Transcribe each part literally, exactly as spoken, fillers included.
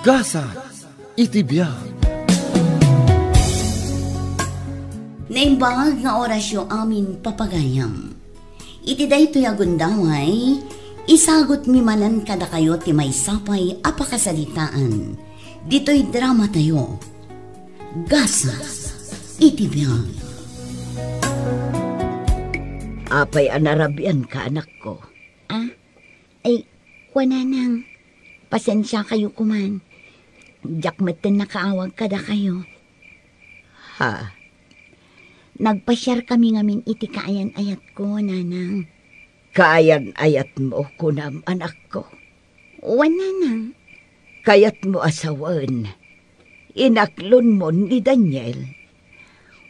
Gasat iti biag. Naimbag nga orasyo amin, papagayam. Iti daytoy a gundaway, isagutmi manen kadakayo ti maysa pay a pakasaritaan ditoy dramatayo, Gasat iti biag. Apay a narabianka, anakko? Ah? Ay, kuananang, pasensiakayo koman. Diak metten nakaawag kadakayo. Ha? Nagpasiarkami ngamin iti kaayan-ayatko, nanang. Kaayan-ayatmo, kunam, anakko? Wen, nanang. Kayatmo a sawen, inaklonmo ni Daniel?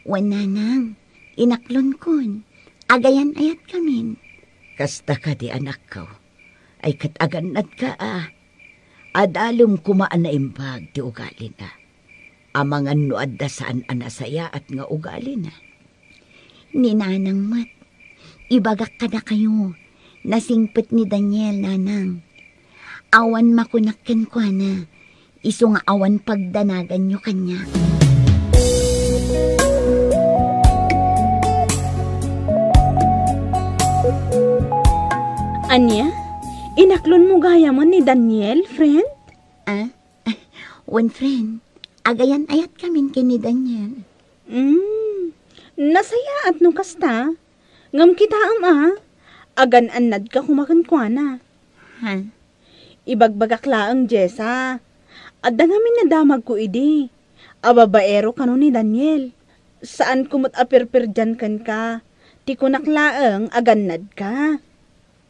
Wen, nanang, inaklonkon. Agayan-ayatkamin. Kasta kadi, anakko? Ay, ket agannadka a. Adalem koma a naimbag ti ugalina. Amangan no adda saan a nasayaat nga ugalina. Ni nanang met, ibagak kadakayo, nasingpet ni Daniel, nanang. Awan makunak kenkuana, isu nga awan pagdanaganyo kaniak. Ania? Inaklonmo gayamen ni Daniel, friend? Ah? Wen, friend. Agayan-ayatkamin ken ni Daniel. Mm. Nasayaat no kasta. Ngem kitaem a, agan-annadka koma kenkuana. Ha? Ibagbagak laeng, Jessa. Adda ngamin nadamagko idi a babaero kano ni Daniel. Saanko met a pirpirdian kenka. Ti kunak laeng, agannadka.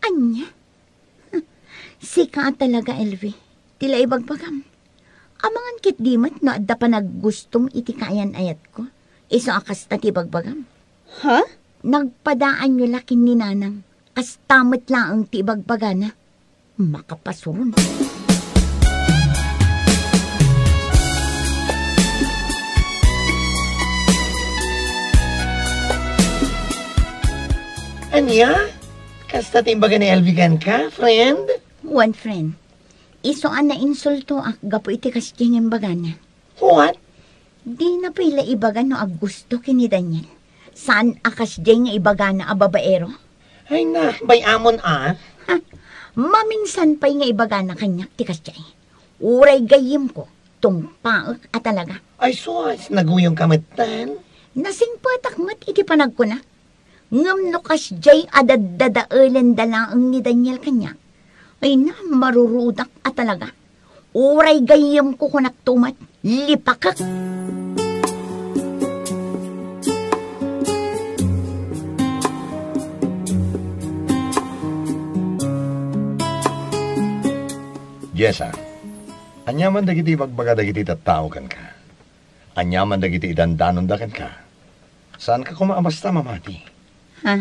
Ania? Sika a talaga, Elvie, ti la ibagbagam. Amangan ketdi met no adda panaggustom iti kaayan-ayatko, isu a kasta ti ibagbagam. Ha? Nagpadaanyo la ken ni nanang, kasta met laeng ti ibagbagana. Makapasuron. Ania? Kasta ti imbaga ni Elvie kenka, friend? Wen, friend. Isu a nainsultoak gapu iti kasdiay nga imbagana. What? Dina pay la ibaga no aggusto ken ni Daniel. Saan a kasdiay nga ibagana a babaero? Ay na, bay-amon a. Ha? Maminsan pay nga ibagana kaniak ti kasdiay. Uray gayyemko, tungpaek a talaga. Ay sus, naguyongka metten? Nasingpetak met iti panagkuna. Ngem no kasdiay a daddadaelenda laeng ni Daniel kaniak, ay na, marurudak a talaga. Uray gayyemko, kunakto met, lipakek. Jessa, ania man dagiti ibagbaga dagiti tattao kenka? Ania man dagiti idandanonda kenka? Saanka koma a basta mamati. Ha?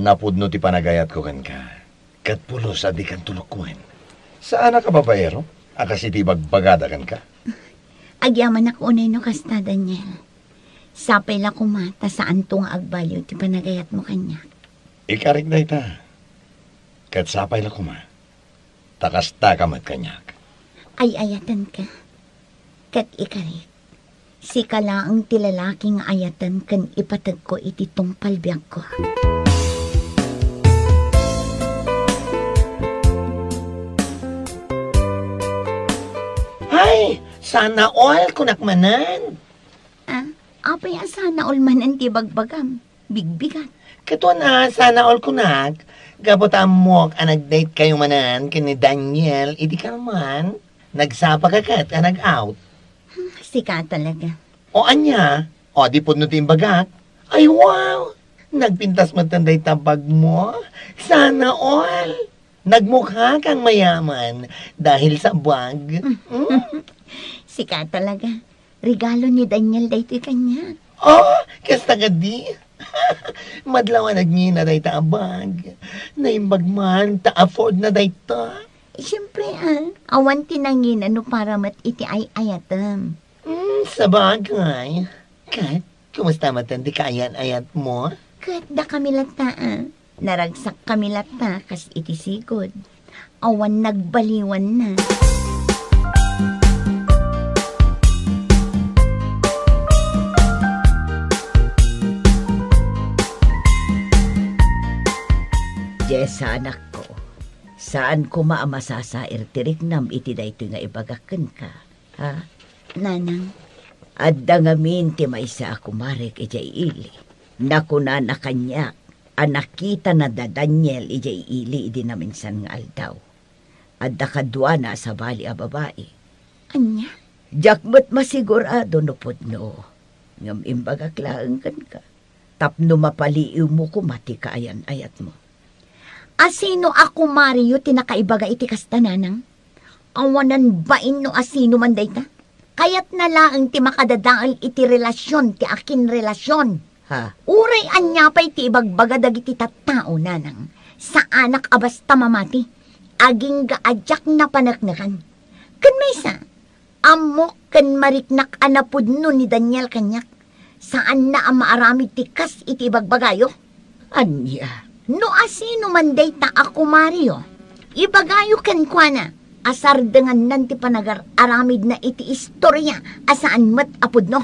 Napudno ti panagayatko kenka, ket pulos a dikan tulokuen. Saanak a babaero a kas iti ibagbagada kenka. Agyamanak unay no kasta, Daniel. Sapay la koma ta saanto nga agbaliw ti panagayatmo kaniak. Ikarik dayta. Ket sapay la koma ta kastaka met kaniak. Ay-ayatenka, ket ikarik. Sika laeng ti lalaki nga ayaten ken ipategko iti tungpal biagko. Ay, sana all, kunak manen. Ah, apay a sana all manen ti bagbagam? Bigbigat. Ket wen a, sana all kunak, gapu ta ammok a nag-date kayo manen ken ni Daniel idi kalman, nagsapa ka ket a nag-out. Hmm, sika talaga. O ania? O di pudno ti imbagak? Ay wow! Nagpintas metten dayta bag mo? Sana all! Nagmukha kang mayaman dahil sa bag. Mm? Sika talaga. Regalo ni Daniel daytoy kaniak. Oh, kasta kadi? Madlaw a nagngina dayta a bag. Naimbag man ta afford na dayta. Siyempre, ah, awan ti nangina no para met iti ay-ayatem. Hmm, sabagay. Ket, kumusta met ti kaayan-ayat mo? Ket dakami latta, ah. Naragsakkami latta kas iti sigud. Awan nagbaliwanna. Anakko, saan koma a masasair ti riknam iti daytoy nga ibagak kenka, ha? Nanang. Adda ngamin ti maysa a kumarek idiay ili. Nakunana kaniak a nakitana da Daniel idiay ili idi naminsan nga aldaw. Adda kaduana a sabali a babai. Ania? Diak met masigurado no pudno, ngem imbagak laeng kenka tapno mapaliiwmo koma ti kaayan-ayatmo. Asino a kumariyo ti nakaibaga iti kasta, nanang? Awanan bain no asino man dayta. Kayatna laeng ti makadadael iti relasion ti akinrelasion. Ha? Uray ania pay ti ibagbaga dagiti tattao, nanang, saanak a basta mamati. Agingga a diak napaneknekan. Ken maysa, ammok ken mariknak a napudno ni Daniel kaniak. Saanna a maaramid ti kas iti ibagbagayo. Ania? No asino man dayta a kumariyo, ibagayo kenkuana a sardengannan ti panagar-aramidna iti istoria a saan met a pudno.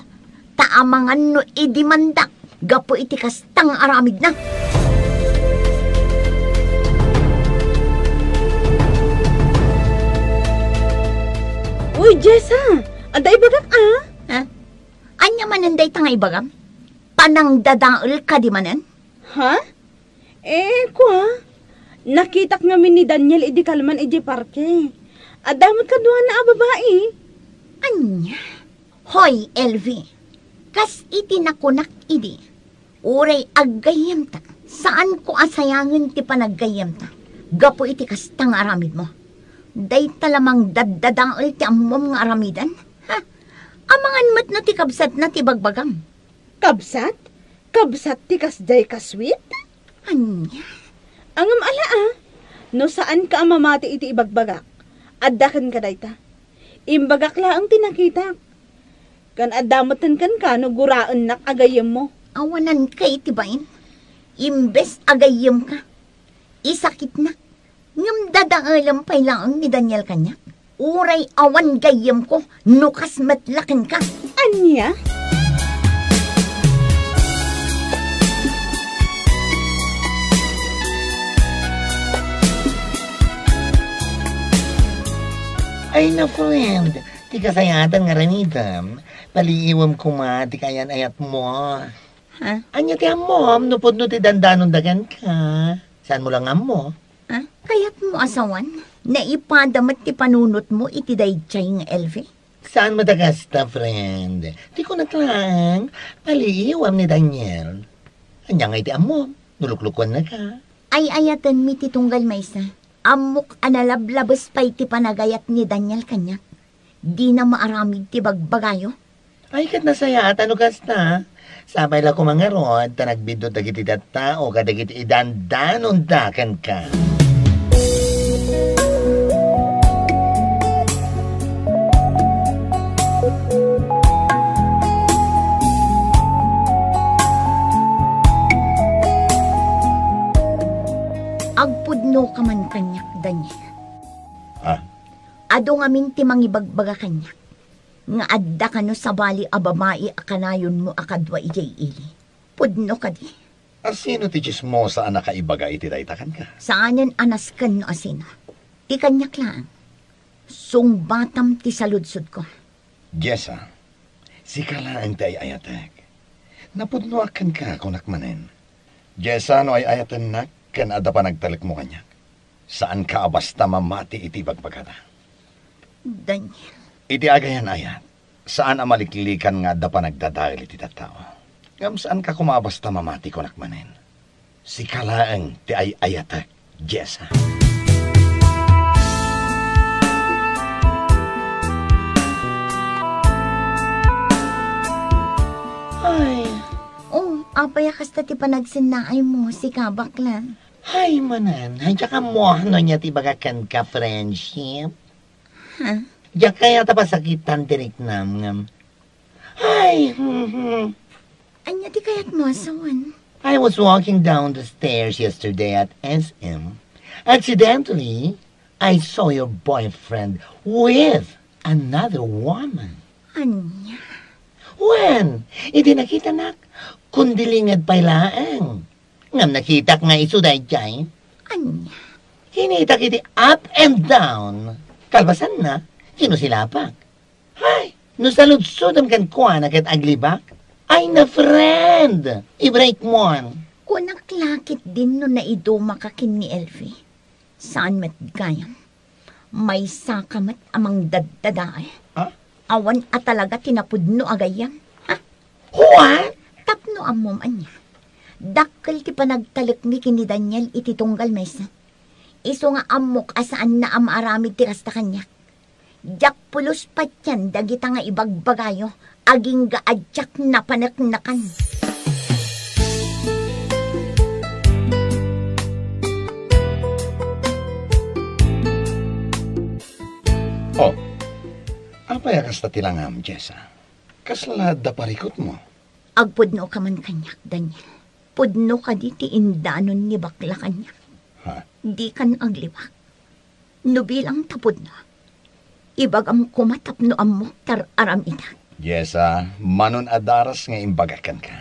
Ta amangan no idimandak gapu iti kasta nga aramidna. Uy, Jessa! Adda ibagak, a? Ha? Ania manen dayta nga ibagam? Panangdadael kadi manen? Ha? Eh, kua, nakitak ngamin ni Daniel idi kalman idiay parke. Adda met kaduana a babai. Ania? Hoy, Elvie, kas iti nakunak idi, uray aggayyemta, saanko a sayangen ti panaggayyemta gapu iti kasta nga aramidmo. Dayta la mangdaddadael ti ammom nga aramiden? Ha? Amangan met no ti kabsatna ti bagbagam. Kabsat? Kabsat ti kasdiay kasweet? Ania? Ngem ala, a. No saanka a mamati iti ibagbagak, adda kenka dayta. Imbagak laeng ti nakitak. Ken adda metten kenka no guraennak a gayyemmo. Awananka iti bain. Imbes a gayyemka, isakitnak. Ngem dadaelem pay laeng ni Daniel kaniak. Uray awan gayyemko no kas met la kenka. Ania? Ay, na, friend, ti kasayaatan nga aramidem, paliiwem koma ti kaayan-ayatmo. Ha? Ania ti ammom no pudno ti dandanonda kenka? Saanmo la nga ammo? Ah, kayatmo a sawen? Naipada met ti panunotmo iti daydiay nga Elvie? Saan met a kasta, friend. Ti kunak laeng, paliiwem ni Daniel. Ania ngay ti ammom no luklukuennaka? Ay-ayatenmi ti tunggal maysa. Ammok a nalablabes pay ti panagayat ni Daniel kaniak. Dina maaramid ti bagbagayo. Ay, ket nasayaat no kasta. Sapay la koma ngarud ta nagbiddut dagiti tattao kadagiti idandanonda kenka. Agpudnoka man kaniak, Daniel. Ah? Adu ngamin ti mangibagbaga kaniak nga adda kano sabali a babai a kanayonmo a kadua idiay ili. Pudno kadi? Asino ti tsismosa a nakaibaga iti dayta kenka? Saanen a nasken no asino. Ti kaniak laeng. Sungbatam ti saludsodko. Jessa, sika laeng ti ay-ayatek. Napudnoak kenka, kunak manen. Jessa, no ay-ayatennak ken adda panagtalekmo kaniak, saanka a basta mamati iti ibagbagada. Daniel. Iti agayan-ayat, saan a maliklikan nga adda panagdadael iti tattao. Ngem saanka koma a basta mamati, kunak manen. Sika laeng ti ay-ayatek, Jessa. Ay. Oh, apay a kasta ti panagsennaaymo, sika bakla? Ay, manen, ay, diak ammo no ania ti ibaga kenka, friendship. Ha? Diak kayat a pasakitan ti riknam, ngem. Ay, hmm, hmm. Ania ti kayatmo a sawen? I was walking down the stairs yesterday at S M. Accidentally, I saw your boyfriend with another woman. Ania? Wen, idi nakitanak, kundilinged pay laeng. Ngem nakitak nga isu daydiay. Ania? Kinitak iti up and down. Kalpasanna, kinusilapak. Hay, no saludsodem kenkuana ket aglibak, ay na friend, i-break mo. Kunak la ketdin no naidumaka ken ni Elfie. Saan met gayam. Maysaka met a mangdaddadael. Ah? Awan a talaga ti napudno a gayyem. Ha? Juan? Tapno ammom ania. Dakkel ti panagtalekmi ken ni Daniel iti tunggal messen. Isu nga ammok a saanna a maaramid ti kasta kaniak. Diak pulos patien dagita nga ibagbagayo, agingga a diak napaneknekan. Oh, apay a kasta ti langam, Jessa? Kasla adda parikutmo? Agpudnoka man kaniak, Daniel. Pudno kadi ti indanon ni bakla kaniak? Ha? Dikan aglibak. No bilang ta pudno, ibagam koma tapno ammok ti ar-aramidak. Jessa, manon a daras nga imbagak kenka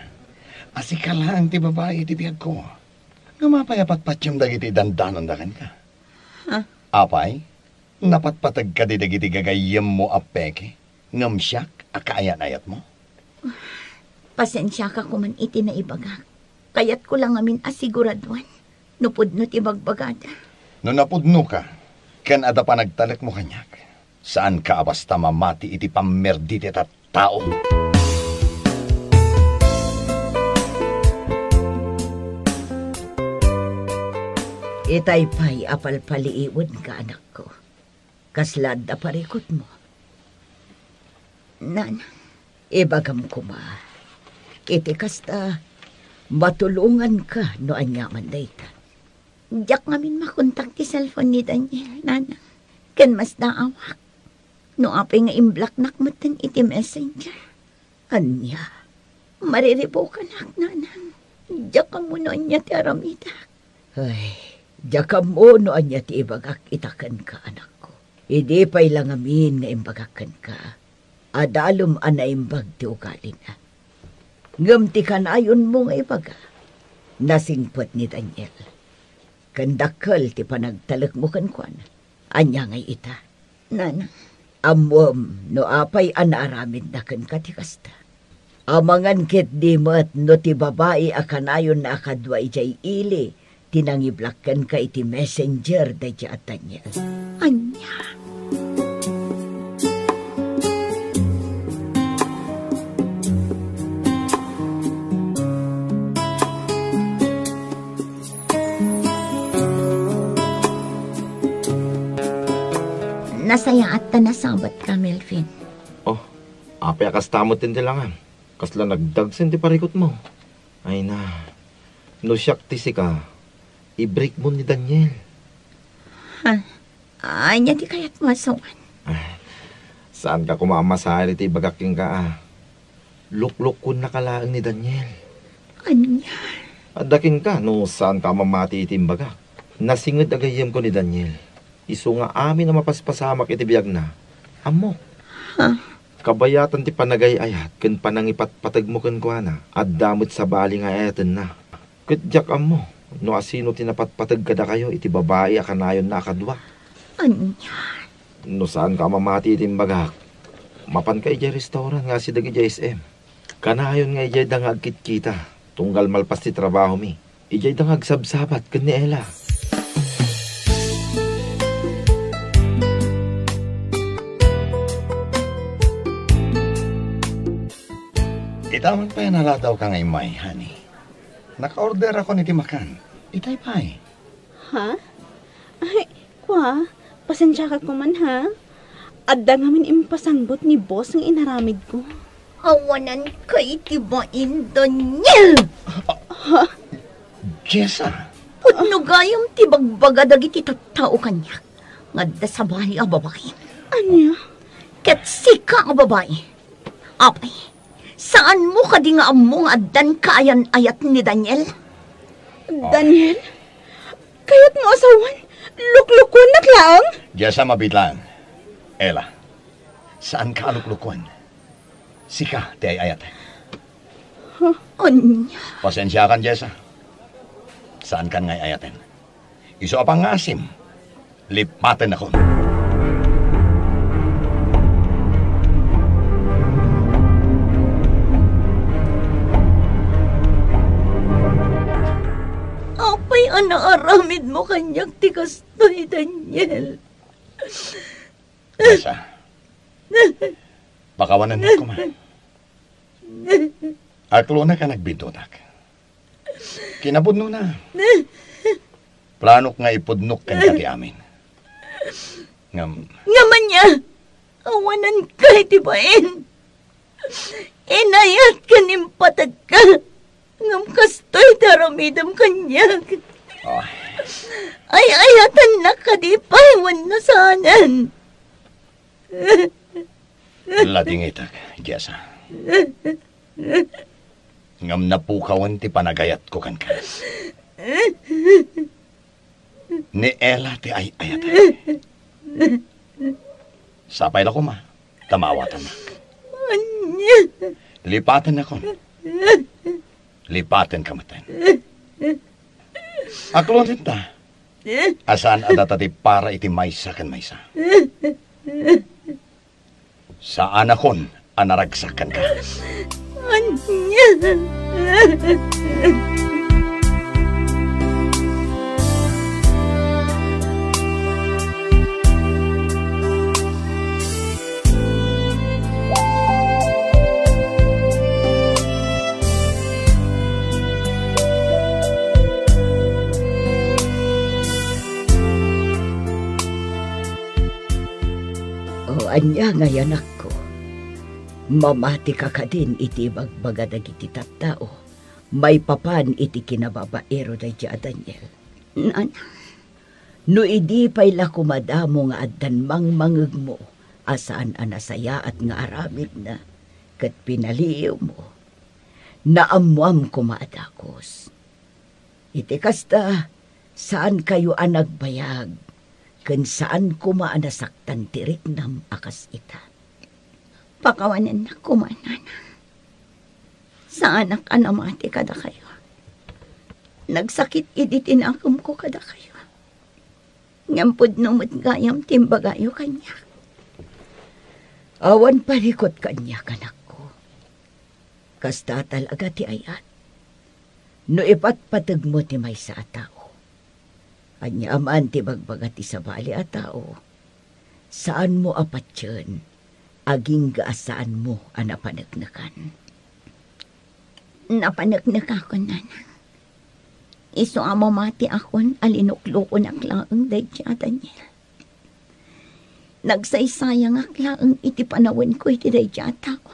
a sika laeng ti babai iti biagko. Ngem apay a patpatiem dagiti dandanonda kenka? Ha? Apay, napatpateg kadi dagiti gagayyemmo a peke? Ngem siak a kaayan-ayatmo? Pasensiaka koman iti naibagak. Kayatko la ngamin a siguraduen no pudno ti bagbagada. No napudnoka ken adda panagtalekmo kaniak, saanka a basta mamati iti pammerdi ti tattao. Itay pay a palpaliiwenka, anakko. Kasla adda parikutmo? Nanang, ibagam koma, iti kasta, matulonganka no aniaman dayta. Diak ngamin makontak ti cellphone ni Daniel, Nanang, ken masdaawak no apay nga imblocknak metten iti Messenger. Ania? Mariribukanak, Nanang. Diak ammo no ania ti aramidak. Ay, diak ammo no ania ti ibagak ita kenka, anakko. Idi pay la ngamin nga imbagak kenka, adalem a naimbag ti ugalina. Ngem ti kanayonmo nga ibaga, nasingpet ni Daniel. Ken dakkel ti panagtalekmo kenkuana. Ania ngay ita? Nanang. Ammom no apay a naaramidna kenka ti kasta. Amangan ketdi met no ti babai a kanayonna a kadua idiay ili ti nangiblak kenka iti Messenger daydiay a Daniel. Ania? Nasayaat ta nasabatka, Melvin. Oh, apay a kasta met ti langam? Kasla nagdagsen ti parikutmo. Ay na, no siak ti sika, i-break mo ni Daniel. Ha? Ania ti kayatmo a suan? Ah, saanka koma a masair iti ibagak kenka, a. Luklukuennaka laeng ni Daniel. Ania? Adda kenka no saanka a mamati iti imbagak. Nasinged a gayyemko ni Daniel. Isu nga amin a mapaspasamak iti biagna, ammok. Ha? Kabayatan ti panagay-ayat ken panangipatpategmo kenkuana, adda met sabali nga ayatenna. Ket diak ammo no asino ti napatpateg kadakayo iti babai a kanayonna a kadua. Ania? No saanka a mamati iti imbagak, mapanka idiay restaurant nga asideg idiay S M. Kanayon nga idiayda nga agkitkita, tunggal malpas ti trabahomi. Idiayda nga agsabsabat ken ni Ella. Ita man pay a naladawka nga immay, honey. Naka-orderakon iti makan. Itay pay. Ha? Ay, kua, pasensiaka koman, ha? Adda ngamin impasangpet ni boss nga inaramidko. Awananka iti bain, Daniel! Ha? Jessa! Pudno gayam ti bagbaga dagiti tattao kaniak nga adda sabali a babai. Ania? Ket sika a babai. Apay, saanmo kadi nga ammo nga addan kaayan-ayat ni Daniel? Daniel? Kayatmo a sawen, luklukuennak laeng? Jessa, mabiit laeng. Ella, saanka a luklukuen. Sika ti ay-ayaten. Huh? Ania? Pasensiakan, Jessa. Saankan nga ay-ayaten. Isu a pangngasim, lipatennakon. Apay a naaramidmo kaniak ti kastoy, Daniel? Esa, pakawanennak koma. Aklonek a nagbidutak. Kinapudnona, planok nga ipudnok kenka ti amin. Ngem, ngem ania, awanenka iti bain. Inayat ken impategka. Ngem kastoy ti aramidem kaniak. Ay. Ay-ayatennak kadi pay wenno saanen? Ladingitek, Jessa. Ngem napukawen ti panagayatko kenka. Ni Ella ti ay-ayatek. Sapay la koma ta maawatannak. Ania? Lipatennakon. Lipatenka metten. Aklonenta a saan a data ti para iti maysa ken maysa. Saanakon a naragsak kenka. Ania? O, ania ngay, anakko? Mamatika kadin iti ibagbaga dagiti tattao maipapan iti kinababaero daydi a Daniel? Nana, no idi pay la kumadamo nga addan mangmangegmo a saan a nasayaat nga aramidna ket pinaliiwmo, naammoam koma a dakes. Iti kasta, saankayo a nagbayag, ken saan koma a nasaktan ti riknam a kas ita. Pakawanennak koma, Nana. Saanak a namati kadakayo. Nagsakit idi tinakemko kadakayo. Ngem pudno met gayam ti imbagayo kaniak. Awan parikut kaniak, anakko. Kasta talaga ti ayat. No ipatpategmo ti maysa a tao, ania man ti bagbaga ti sabali a tao, saanmo a patien, agingga a saanmo a napaneknekan. Napaneknekakon, Nanang. Isu a mamatiakon a linuklokonak laeng daydi a Daniel. Nagsaysayangak laeng iti panawenko iti daydi a tao.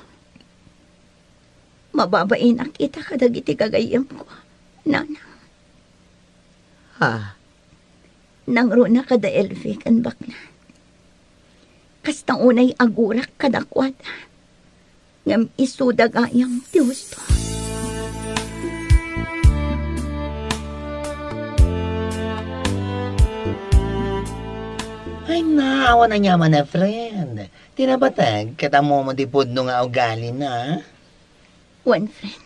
Mababainak ita kadagiti gagayyemko, Nana. Ha? Nangruna kada Elvi ken bakla. Kasta unay agurak kadakuada. Ngem isuda gayam ti husto. Ay, na, awan aniaman a friend. Ti napateg, ket ammo ti pudno nga ugalina. Wen, friend.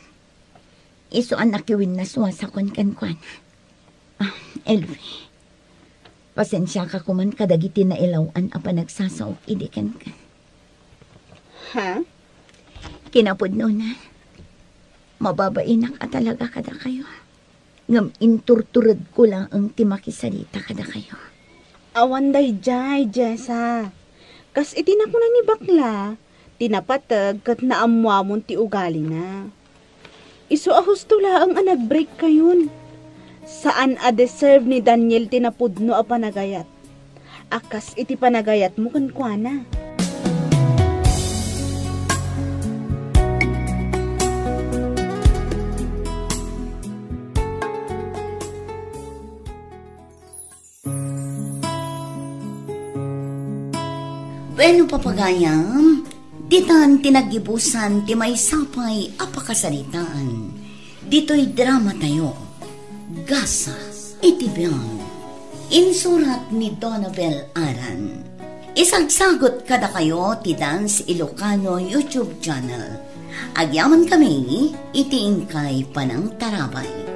Isu a nakiwinnaswasakon kenkuana. Ah, Elvi, pasensiaka koman kadagiti nailaw-an a panagsasaok idi kenka. Ha? Kinapudnona, mababainak a talaga kadakayo. Ngem inturturedko laeng ti makisalita kadakayo. Awan daydiay, Jessa. Kas iti nakuna ni bakla, ti napateg ket naammoamon ti ugalina. Isu a husto laeng a nag-break kayon. Saan a deserve ni Daniel ti napudno a panagayat a kas iti panagayatmo kenkuana. Bueno, papagayam, ditan ti naggibusan ti maysa pay a pakasaritaan ditoy dramatayo, Gasa iti Biag. Insurat ni Donabel Aran. Isagsagut kadakayo ti Dance Ilocano YouTube channel. Agyamankami iti inkay panangtarabay.